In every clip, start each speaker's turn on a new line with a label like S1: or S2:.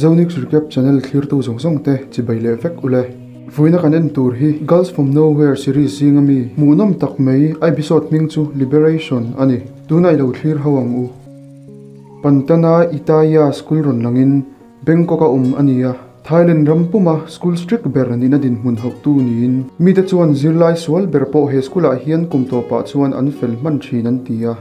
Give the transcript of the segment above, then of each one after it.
S1: Zonix Recap Channel thlirtu zawng zawng te chibai leh vek ule. Vawiina kan en tur hi Girls From Nowhere series zinga mi hmuhnawm tak mai a episode hming chu Liberation a ni. Tunah i lo thlir ho ang u. Pantana Itaya School rawn langin Bangkok a awm a ni a, Thailand ram puma school strict ber nihna dinhmun hauhtu niin mite chuan zirlai sual ber pawh he school ah hian kum tawpah chuan an fel hman thin an ti a.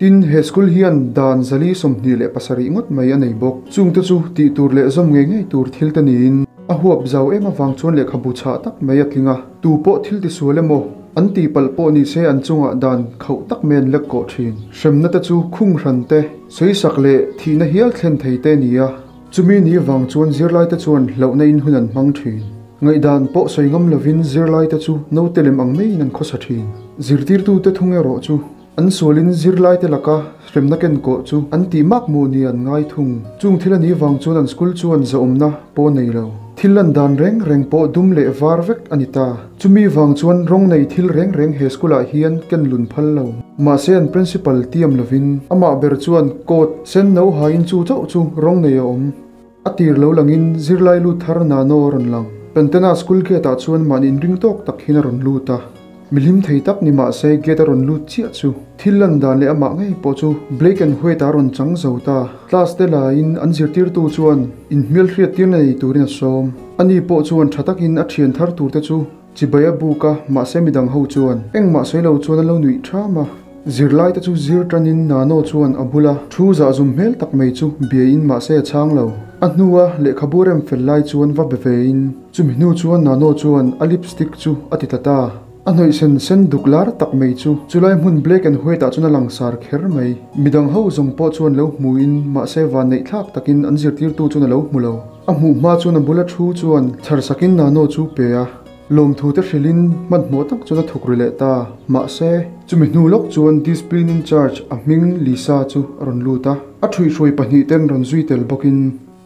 S1: Tin, he school hian dan 127 ngawt mai a nei bawk. Chungte chu tih tur leh zawm ngei ngei tur thil te niin a huap zau em avang chuan lehkhabu chhah tak mai a tling a, tu pawh thil tisual emaw an tihpalh pawh ni se an chungah dan khauh tak mai an lek kawh thin. Hremna te chu khung hran te, sawisak leh thihna hial thlen thei te ni a, chumi ni vang chuan zirlaite chuan hlauhna in hun an hmang thin. Ngaihdan pawh sawi ngam lovin zirlaite chu naute lem ang maiin an khawsa thin. Zirtirtute thung erawh chu An sualin zirlaite laka hremna kenkawh chu an tih mak mu ni an ngai thung. Chung thil a nih vang chuan an school chuan zahawmna pawh nei lo. Thil lan dan reng reng pawh dum leh var vek a ni ta. Chumi vang chuan rawng nei thil reng reng he school ah hian ken lun phal lo. Mahse an principal tiam lovin amah ber chuan coat sen no hain chu chauh chu rawng nei a awm. A tir lo langin zirlai lut thar Nano a rawn lang. Pentena school gate ah chuan mahni inring tawk tak hian a rawn lut a. Milim thei tak ni mahse gate a rawn lut chiah chu thil lan dan leh amah ngei pawh chu black and white ah a rawn chang zo ta. Class te laiin an zirtirtu chuan inhmel hriattirna nei turin a sawm. Ani pawh chuan tha takin a thian thar tur te chu Chibai a buk a, mahse midang ho chuan engmah sawi lo chuan an lo nuih ṭham a. Zirlai te chu zir ṭanin Nano chuan a bula thu zahzum hmel tak mai chu biain mahse a chhang lo. A hnua lehkhabu rem fel lai chuan va be vein chumi hnu chuan Nano chuan a lipstick chu a ti ta ta. A hnawih sen sen duk lar tak mai chu chulai hmun black and white ah chuan a langsar kher mai. Midang ho zawng pawh chuan lo hmuin mahse vanneih thlak takin an zirtirtu chuan a lo hmu lo. A hmuh hma chuan a bula thu chuan chharsakin Nano chu pe a, lawmthu te hrilhin hmanhmawh tak chuan a thuk ri leh ta. Mahse, chumi hnu lawk chuan Discipline in Charge a hming Lisa chu a rawn lut a, a ṭhuihhruai pahnih ten rawn zui tel bawkin,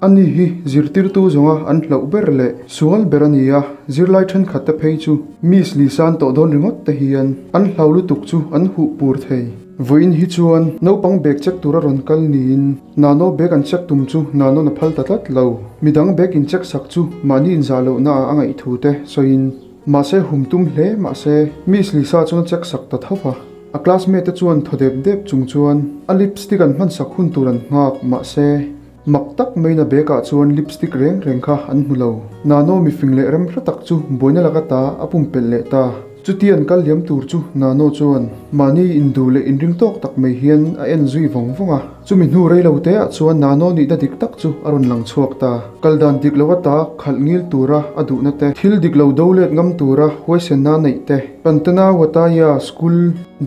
S1: Ani hi zirtirtu zawnga an hlauh ber leh sual ber a ni a, zirlai ṭhenkhat te phei chu Miss Lisa an tawh dawn ringawt te hian an hlau lutuk chu an huh pur thei. Vawiin hi chuan naupang bag check tura rawn kal niin Nano bag an check tum chu Nano'n a phal ta tlat lo. Midang bag in check sak chu mahni inzah lohna ah a ngaih thu te sawiin mahse hum tum hle mahse Miss Lisa chuan a check sak ta tho va. A classmate te chuan thaw dep dep chung chuan a lipstick an hman sak hun tur an nghak mahse mak tak maiin a bag ah chuan lipstick reng reng kha an hmu lo. Nano mifing leh rem hre tak chu buaina laka ta a pumpelh leh ta. Chuti an kal liam tur chu Nano chuan mahni induh leh inring tawk tak mai hian a en zui vawng vawng a. Chumi hnu rei lo te ah chuan Nano nihna dik tak chu a rawn lang chhuak ta. Kal dan dik lo ata khalh ngil tura a duhna te, thil dik lo do let ngam tura huaisenna neih te, Pantana Wataya School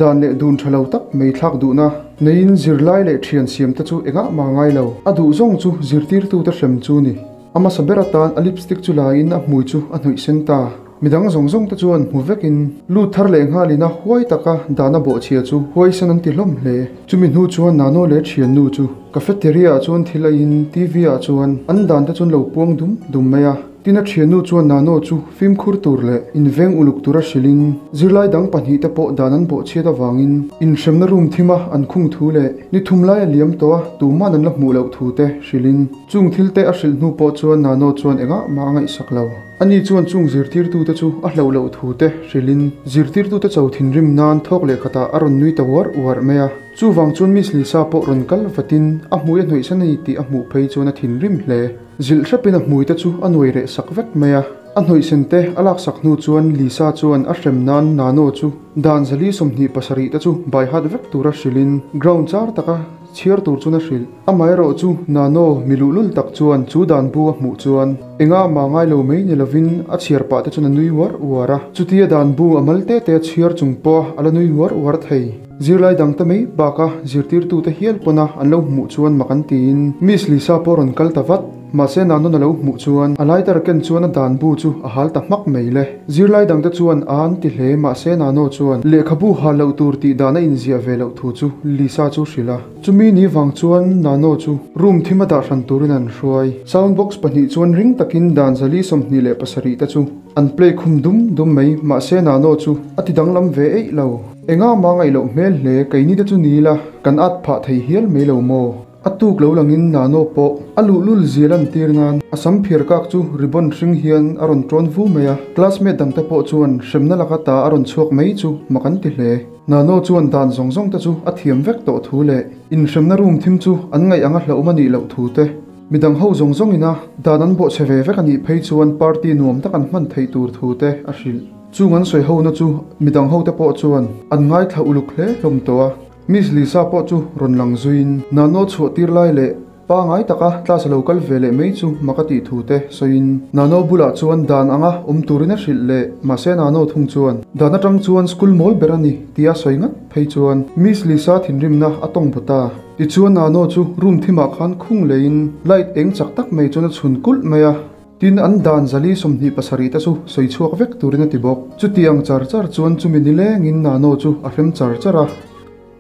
S1: dan leh dun tha lo tak mai thlak duhna neiin zirlai leh thian siam te chu engah mah ngai lo. A duh zawng chu zirtirtute hrem chu ni. A hmasa ber atan a lipstick chu laiin a hmui chu a hnawih sen ta. Midang zawng zawng te chuan hmu vekin lut thar leh nghalin a huai taka dana bawhchhia chu huaisen an ti hlawm hle. Chumi hnu chuan Nano leh thiannu chu cafeteria ah chuan thil aiin TV ah chuan an dan te chuan lo puang dum dum mai a. Tin a thiannu chuan Nano chu fimkhur tur leh inveng uluk tura hrilhin zirlai dang pahnih te pawh dan an bawhchhiat avangin inhremna room thima an khung thu leh ni thum lai a liam tawh a tuman an la hmuh loh thu te hrilhin chung thil te a hrilh hnu pawh chuan Nano chuan engah mah a ngaihsak lo. Ani chuan chung zirtirtute chu a hlauh loh thu te hrilhin zirtirtute cho thinrim nan thawk leh khatah a rawn nui ta uar uar mai a. Chuvang chuan Miss Lisa pawh rawn kal vatin a hmui a hnawih san a ni tih a hmuh phei chuan a thinrim hle. Zilh hrepin a hmui te chu a nuai reh sak vek mai a. A hnawih sen te a lak sak hnu chuan Lisa chuan a hrem nan Nano chu dan 427 te chu bai hat vek tura hrilhin ground char taka Chhiar tur chuan a hrilh. Amaherawh chu Nano mi luhlul tak chuan chu dan bu a hmuh chuan enga mah ngai lo mai ni lovin a chhiar pah te chuan a nui uar uar a. Chutia dan bu a mal te te a chhiar chung pawh a la nui uar uar thei. Zirlai dang te mai baka zirtirtute hial pawna an lo hmuh chuan mak an tiin Miss Lisa pawh rawn kal ta vat. Mahse Nano na lo hmuh chuan a lighter ken chuan a dan bu chu a hal ta hmak mai le. Zirlai dangte chuan a an ti hle mahse Nano chuan lehkhabu hal loh tur tih dan a inziah ve loh thu chu Lisa chu hrilh a. Chumi ni vang chuan Nano chu room thim a dah hran turin an hruai. Sound box pahnih chuan ring takin dan 427 te chu an play khum dum dum mai mahse Nano chu a ti danglam ve eih lo. Enga mah ngaih loh hmel hle keini te chu ni la kan at phah thei hial mai lo maw? A tuk lo langin Nano pawh a luhlul zia lantir nan a sam phiar kak chu ribbon hring hian a rawn tawn vu mai a. Classmate dangte pawh chuan hremna laka ta a rawn chhuak mai chu mak an ti hle. Nano chuan dan zawng zawng te chu a thiam vek tawh thu leh inhremna room thim chu an ngaih anga hlauhawm a nih loh thu te, midang ho zawng zawng ina dan an bawhchhe ve vek a nih phei chuan party nuam tak an hman theih tur thu te a hrilh. Chung an sawi hona chu midang ho te pawh chuan an ngaithla uluk hle hlawm tawh a. Miss Lisa pawh chu rawn lang zuiin Nano chhuah tir lai leh pangai taka class a lo kal ve leh mai chu mak a tih thu te sawiin Nano bulah chuan dan anga awm turin a hrilh leh mahse Nano thung chuan dan atang chuan school mawl ber a ni tia sawi ngat phei chuan Miss Lisa thinrimna a tawng bawt a. Tichuan Nano chu room thimah khan khung leiin light eng chak tak mai chuan a chhun kulh mai a. Tin, an dan zali 27 te chu sawi chhuak vek turin a ti bawk. Chutiang char char chuan chumi nilengin Nano chu a hrem char char a.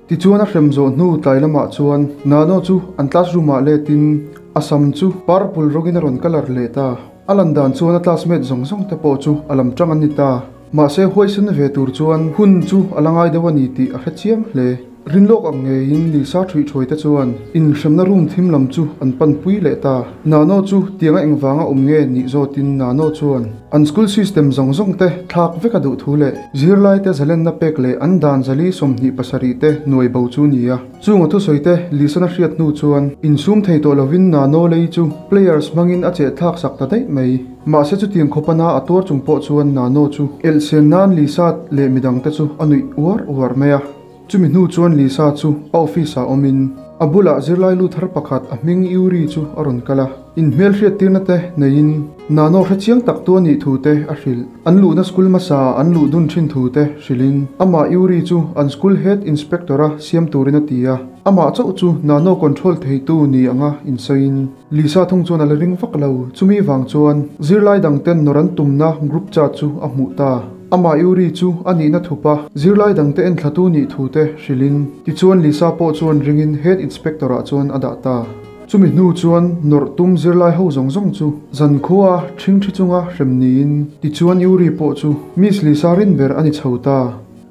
S1: Tichuan a hrem zawh hnu tlai lamah chuan Nano chu an classroom ah letin a sam chu purple rawngin a rawn colour leh ta. A lan dan chuan a classmate zawng zawng te pawh chu a lam tang an ni ta. Mahse huaisen ve tur chuan hun chu a la ngai deuh a ni tih a hre chiang hle. Rinlawk ang ngeiin Lisa ṭhuih ṭhuai te chuan inhremna room thim lam chu an panpui leh ta. Nano chu tianga engvanga awm nge nih zawtin Nano chuan an school system zawng zawng te thlak vek a duh thu leh zirlai te zalenna pek leh an dan zali 27 te nuai bo chu ni a. Chung a thusawi te Lisa'n a hriat hnu chuan insum thei tawh lovin Nano lei chu players hmangin a cheh thlak sak ta daih mai. Mahse chutiang khawpana a tuar chung pawh chuan Nano chu elhsen nan Lisa leh midang te chu a nuih uar uar mai a. Chumi hnu chuan Lisa chu a office ah awmin a bulah zirlai lut har pakhat a hming Yuri chu a rawn kal a. Inhmel hriattirna te neiin Nano hre chiang tak tu a nih thu te a hrilh. An luhna school hmasa ah an luh dun thin thu te hrilhin amah Yuri chu an school head inspector a siam turin a ti a. Amah chauh chu Nano control theitu ni anga insawiin Lisa thung chuan a la ring vak lo. Chumi vang chuan zirlai dang ten nawr an tumna group chat chu a hmuh ta. Amah Yuri chu a nihna thup a, zirlai dangte enthlatu nih thu te hrilhin, tichuan Lisa pawh chuan ringin Head Inspector ah chuan a dah ta. Chumi hnu chuan nawrh tum zirlai ho zawng zawng chu zankhua ṭhing ṭhi chunga hrem niin, tichuan Yuri pawh chu Miss Lisa rin ber a ni chho ta.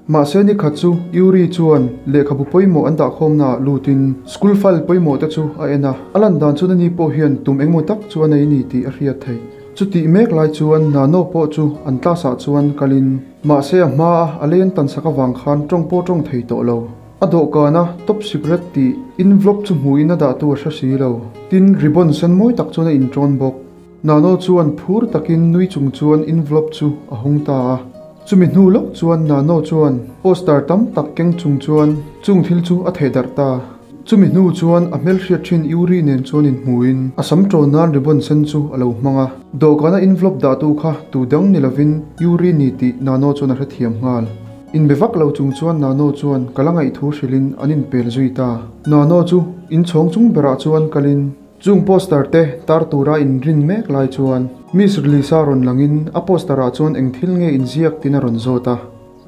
S1: Mahse nikhat chu Yuri chuan lehkhabu pawimawh an dahkhawmna ah lutin school file pawimawh te chu a en a, a lan dan chuan ani pawh hian tum engmaw tak chu a nei ni tih a hriat theih. Chutih mek lai chuan Nano pawh chu an class ah chuan kalin, mahse a hma a a lei an tan sak avang khan tawng pawh tawng thei tawh lo. A dawhkan a top secret tih envelope chu hmuhin a dahtu a hre si lo. Tin, ribbon sen mawi tak chuan a inṭawn bawk. Nano chuan phur takin nui chung chuan envelope chu a hawng ta a. Chumi hnu lawk chuan Nano chuan poster tam tak keng chung chuan chung thil chu a thehdarh ta. Chumi hnu chuan a hmelhriat thin Yuri nen chuan inhmuin a sam ṭawn nan ribbon sen chu a lo hmang a. Dawhkana envelope dahtu kha tu dang ni lovin Yuri ni tih Nano chuan a hrethiam nghal. Inbe vak lo chung chuan Nano chuan ka la ngaihthu hrilhin an inpel zui ta. Nano chu inchhawng chung berah chuan kalin chung poster te tar tura inrin mek lai chuan Miss Lisa rawn langin a poster ah chuan eng thil nge inziak tiin a rawn zawt a.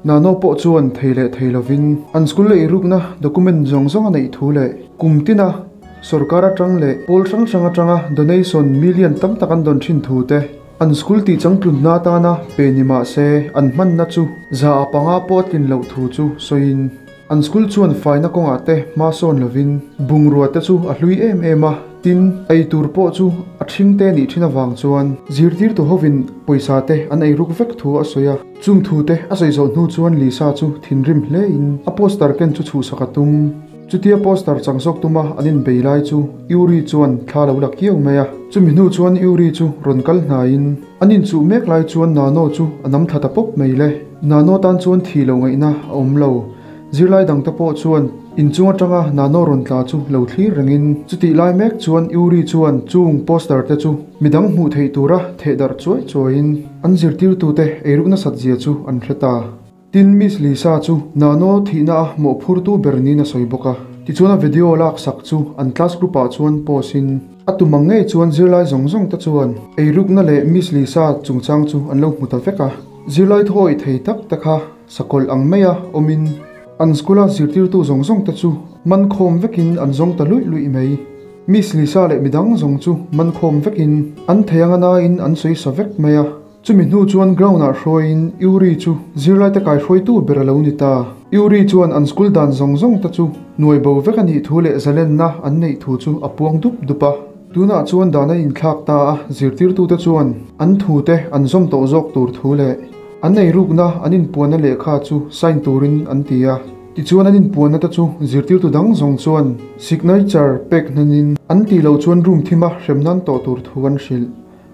S1: Nano pawh chuan thei leh thei lovin an school ei rukna document zawng zawng a neih thu leh kum tina sorkar atang leh pawl hrang hrang atanga donation million tam tak an dawn thin thu te an school tih changtlunna atana pe ni mah se an hmanna chu 5% pawh a tlin loh thu chu sawiin an school chuan faina kawngah te hma sawn lovin bungrua te chu a hlui em em a. Tin, ei tur pawh chu a ṭhing te nih ṭhin avang chuan zirtirtu hovin pawisa te an ei ruk vek thu a sawi a. Chung thu te a sawi zawh hnu chuan Lisa chu thinrim hlein a poster ken chu chhuhsak a tum. Chutia poster chang zawk tuma an inbei lai chu Yuri chuan thla lo la kiau mai a. Chumi hnu chuan Yuri chu rawn kal hnaiin an inchuh mek lai chuan Nano chu a nam thla ta pawp mai le. Nano tan chuan thih loh ngaihna a awm lo. Zirlai dangte pawh chuan inchung atanga Nano rawn tla chu lo thlir rengin chutih lai mek chuan Yuri chuan chung poster te chu midang hmuh theih tura theh darh chuai chuaiin an zirtirtute eiruk nasat zia chu an hre ta. Tin, Miss Lisa chu Nano thihna a mawhphurtu ber niin a sawi bawk a. Tichuan a video lak sak chu an class group ah chuan post in a tum ang ngei chuan zirlai zawng zawng te chuan eirukna leh Miss Lisa chungchang chu an lo hmu ta vek a. Zirlai thuawih thei tak te kha Sakawlh ang maia awmin an school-a zirtirtu zawng zawng te chu man khawm vekin an zawng ta luih luih mai. Miss Lisa leh midang zawng chu man khawm vekin an thei anga nain an sawi sa vek mai a. Chumi hnu chuan ground ah hruaiin Yuri chu zirlaite kaihruaitu ber a lo ni ta. Yuri chuan an school dan zawng zawng te chu nuai bo vek a nih thu leh zalenna an neih thu chu a puang dup dup a. Tunah chuan dan a inthlak ta a, zirtirtute chuan an thu te an zawm tawh zawk tur thu leh an eirukna an inpuanna lehkha chu sign turin an ti a. Tichuan an inpuanna te chu zirtirtu dang zawng chuan signature pek hnanin an tih loh chuan room thima hrem nan tawh tur thu an hrilh.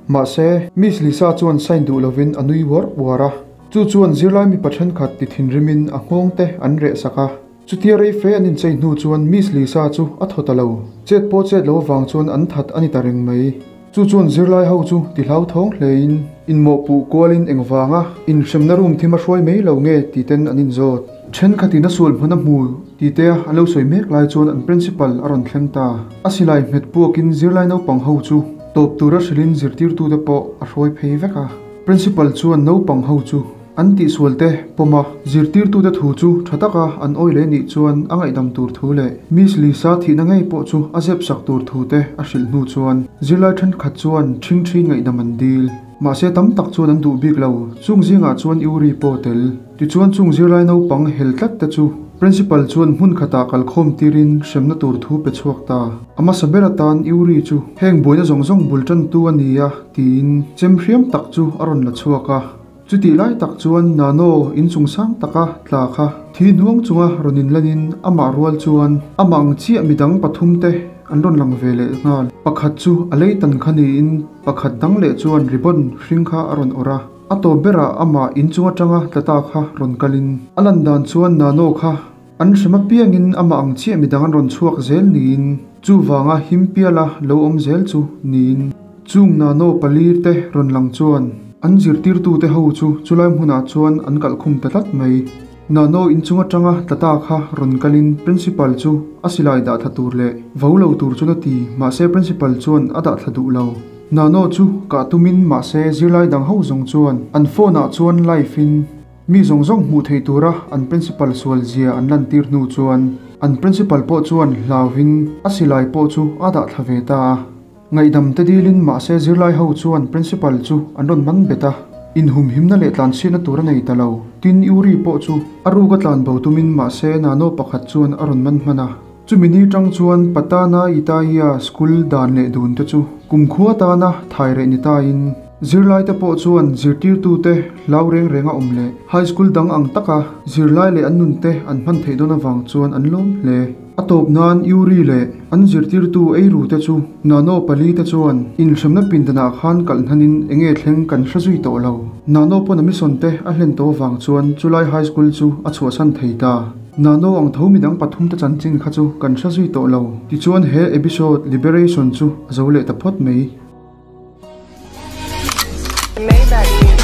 S1: Mahse, Miss Lisa chuan sign duh lovin a nui uar uar a. Chu chuan zirlai mipa thenkhat ti thinrimin a nghawng te an reh sak a. Chutia rei fe an inchei hnu chuan Miss Lisa chu a thaw ta lo. Chet pawh chet lo avang chuan an that a ni ta reng mai. Chu chuan zirlai ho chu ti hlauthawng hlein inmawhpuh kualin engvanga inhremna room thim a hruai mai lo nge ti ten an inzawt. Thenkhatin a sual hmun a hmu ti te an lo sawi mek lai chuan an principal a rawn thleng ta. A silai hmet puakin zirlai naupang ho chu tawp tura hrilhin zirtirtute pawh a hruai phei vek a. Principal chuan naupang ho chu an tihsual te pawm a, zirtirtute thu chu tha taka an awi leh nih chuan a ngaihdam tur thu leh Miss Lisa thihna ngei pawh chu a zep sak tur thu te a hrilh hnu chuan zirlai thenkhat chuan ṭhingṭhi ngaihdam an dil. Mahse tam tak chuan an duh bik lo, chung zingah chuan Yuri pawh tel. Tichuan chung zirlai naupang hel tlat te chu Principal chuan hmun khatah kalkhawm tirin hremna tur thu pe chhuak ta. A hmasa ber atan Yuri chu heng buaina zawng zawng bul tantu a ni a tiin chem hriam tak chu a rawn la chhuak a. Chutih lai tak chuan Nano inchung sang taka tla kha thi hnuang chunga rawn inlanin amah rual chuan amah ang chiah midang pathum te an rawn lang ve leh nghal. Pakhat chu a lei tan kha niin pakhat dang leh chuan ribbon hring kha a rawn awrh a. A tawp berah amah inchung atanga tla ta kha rawn kalin a lan dan chuan Nano kha an hrem apiangin amah ang chiah midang an rawn chhuak zel niin chuvanga him piala lo awm zel chu niin chung Nano palir te rawn lang chuan an zirtirtute ho chu chulai hmunah chuan an kalhkhum ta tlat mai. Nano inchung atanga tla ta kha rawn kalin Principal chu a silai dah thla tur leh vo lo tur chuan a ti mahse Principal chuan a dah thla duh lo. Nano chu kah tumin mahse zirlai dang ho zawng chuan an phone ah chuan live in mi zawng zawng hmuh theih tura an Principal sual zia an lantir hnu chuan an Principal pawh chuan hlauhin a silai pawh chu a dah thla ve ta a. Ngaihdam te dilin mahse zirlai ho chuan Principal chu an rawn man bet a, inhumhimna leh tlanchhiatna tur a nei ta lo. Tin, Yuri pawh chu a ruk a tlan bo tumin mahse Nano pakhat chuan a rawn man hman a. Chumi ni tang chuan Patana Itaiya School dan leh dun te chu kumkhua tana thai reh ni tain zirlai te pawh chuan zirtirtute hlau reng reng a awm leh High School dang ang taka zirlai leh an nun te an hman theih dawn avang chuan an lawm hle. A tawp nan Yuri leh an zirtirtu eiru te chu Nano pali te chuan inhremna pindanah khan kalh hnanin enge thleng kan hre zui tawh lo. Nano pawn a mission te a hlen tawh avang chuan chulai high school chu a chhuahsan thei ta. Nano ang tho midang pathum te chanchin kha chu kan hre zui tawh lo. Tichuan he episode Liberation chu a zo leh ta phawt mai.
S2: Maybach.